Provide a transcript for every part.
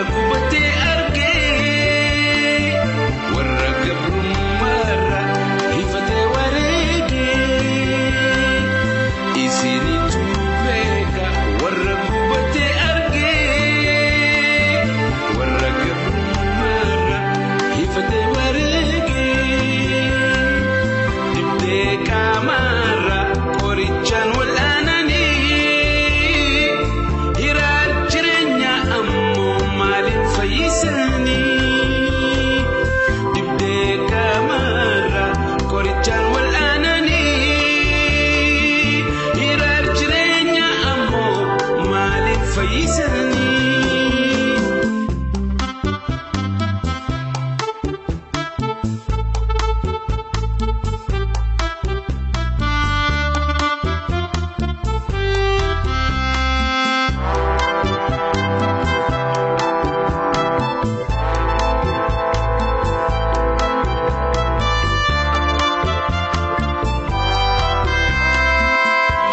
warra gubatee argee warra gabrummaarra hifatee wareegee isinitu beeka warra gubatee argee warra gabrummaarra hifatee wareegee dibdee qaamaarra qorichaan wal'aananii hiraar jireenya ammoo maaliin fayyisanii dibdee qaamaarra qorichaan wal'aananii hiraar jireenya ammoo maaliin fayyisanii.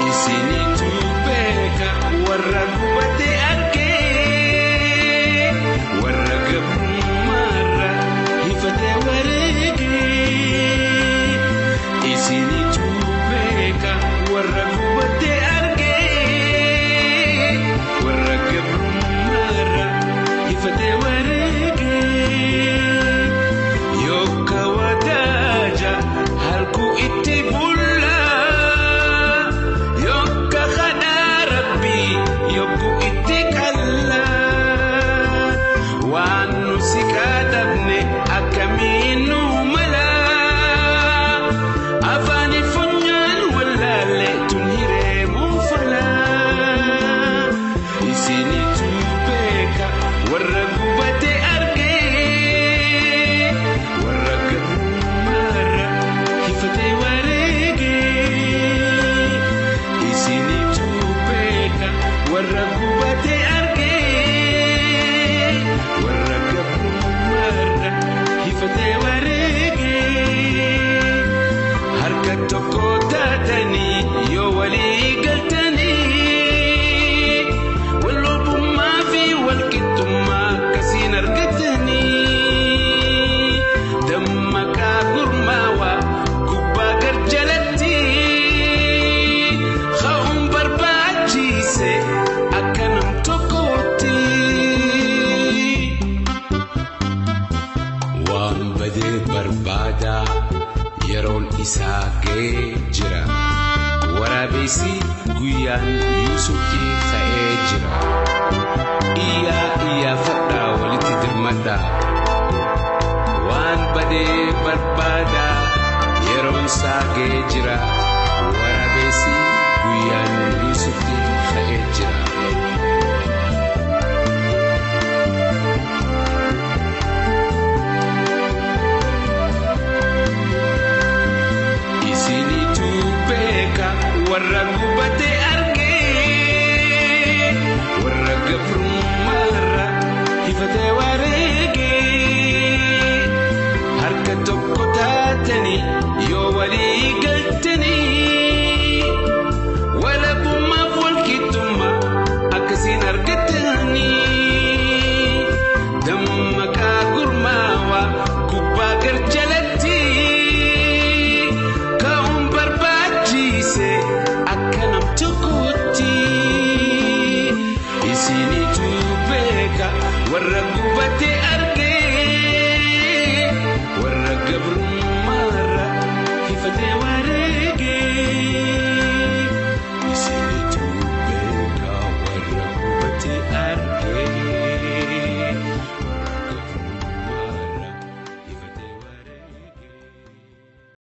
Isinitu beeka warra gubatee argee warra gabrummaarra hifatee wareegee isinitu beeka warra gubatee argee warra gabrummaarra hifatee wareegee yookaan wadaaja halkuu itti bulla. Yokka kadhaa rabbii yokku itti qalla waan nu si katabne akkamiin nu mala afaani funyaan wallaalle tun hireemuu fala isinitu beeka warra gubate argee warra gabrummaarra hifatee wareegee. Isinitu beeka warra gubate argee warra gabrummaarra hifatee wareegee harka tokko taatanii yoo walii galtanii wal lubbummaa fi wal qixxummaa akkasiin argatanii dammaqaa gurmaawaa gubbaa gar jalatti ka'uun barbaachise akka nam tokkootti. Waan badee barbaadaa yeroon isaa ga'ee jira. Waraabessi guyyaan Yuusufii ka'ee jira. Iyyaa iyyaafadhaa walitti dirmadhaa. Waan badee barbaadaa yeroon isaa ga'ee jira. Waraabessi guyyaan Yuusufii ka'ee jira.